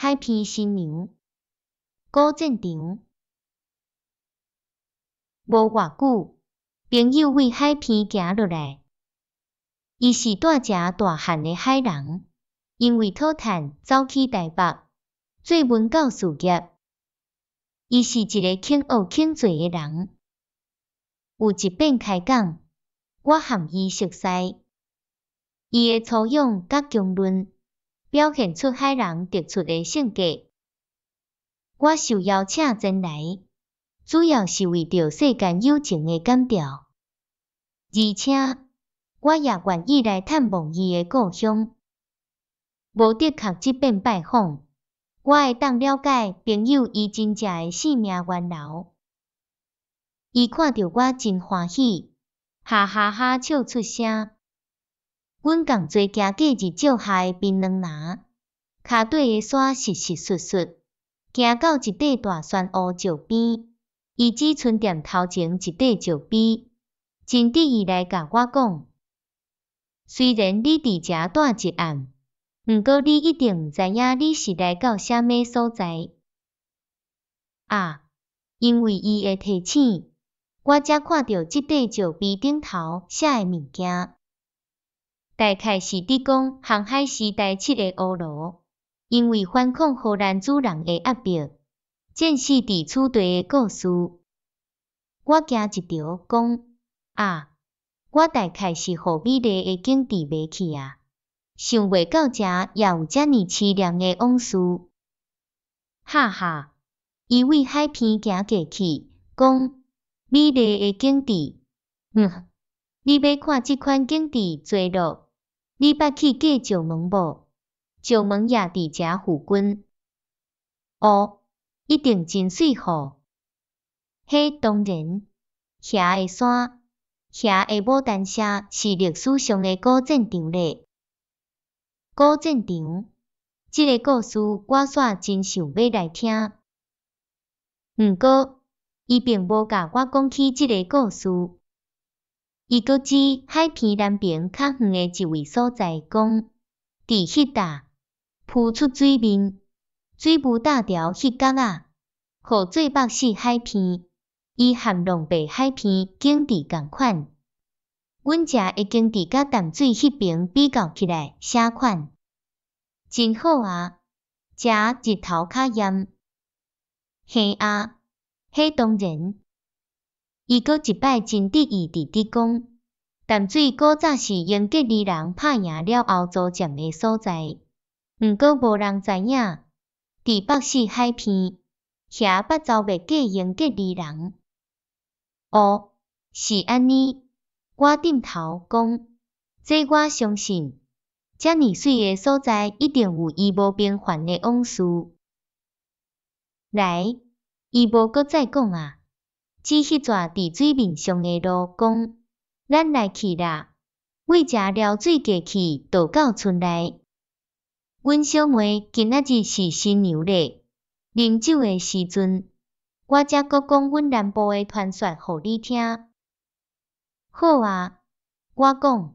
海邊新娘，古戰場。無偌久，朋友對海邊行落來。伊是蹛遮大漢的海人，因為討趁走去台北做文教事業。伊是一个肯學肯做的人。有一遍開講，我和伊熟似。伊的粗勇佮強韌，表現出海人特出的性格。我受邀請前來，主要是為著世間友情的感召，而且我也願意來探望伊的故鄉。無的確，這遍拜訪，我會當了解朋友伊真正的性命源流。伊看著我真歡喜，哈哈哈笑出聲。阮仝齊行過日照下的檳榔林，跤底的沙溼溼爍爍，行到一塊大漩湖石邊，伊指賰踮頭前一塊石碑，真得意來共我講：雖然你佇遮蹛一暗，毋過你一定毋知影你是來到啥物所在。啊！因為伊的提醒，我才看著這塊石碑頂頭寫的物件。大概是佇講航海時代七个烏羅，因為反抗荷蘭主人的壓迫，戰死佇此地的故事。我驚一著，講啊，我大概是予美麗的景致迷去啊，想袂到遮也有遮爾淒涼的往事。哈哈，伊對海邊行過去，講美麗的景致，你欲看這款景致墜落？你捌去過石門無？石門也佇遮附近。哦，一定真媠吼！彼當然，遐的山，遐的牡丹社是歷史上的古戰場咧。古戰場，這个故事我煞真想欲來聽。毋過，伊並無共我講起這个故事。伊閣指海邊南爿較遠的一位所在，講佇彼搭浮出水面，水霧罩牢彼角仔，號做北勢海邊。伊和龍白海邊景致仝款。阮遮的景致佮淡水彼爿比較起來，啥款？真好啊！遮日頭較艷。嘿啊，彼當然。伊閣一擺真得意佇佇講，淡水古早是英吉利人拍贏了後租佔的所在，毋過無人知影，佇北勢海邊，遐捌剿滅過英吉利人。哦，是按呢，我點頭講，這我相信，遮爾媠的所在一定有伊無平凡的往事。來，伊無閣再講啊。指彼逝佇水面上的路，講：咱來去啦，對遮撩水過去，就到村內。阮小妹今仔日是新娘咧，啉酒的時陣，我才閣講阮南部的傳說予你聽。好啊，我講。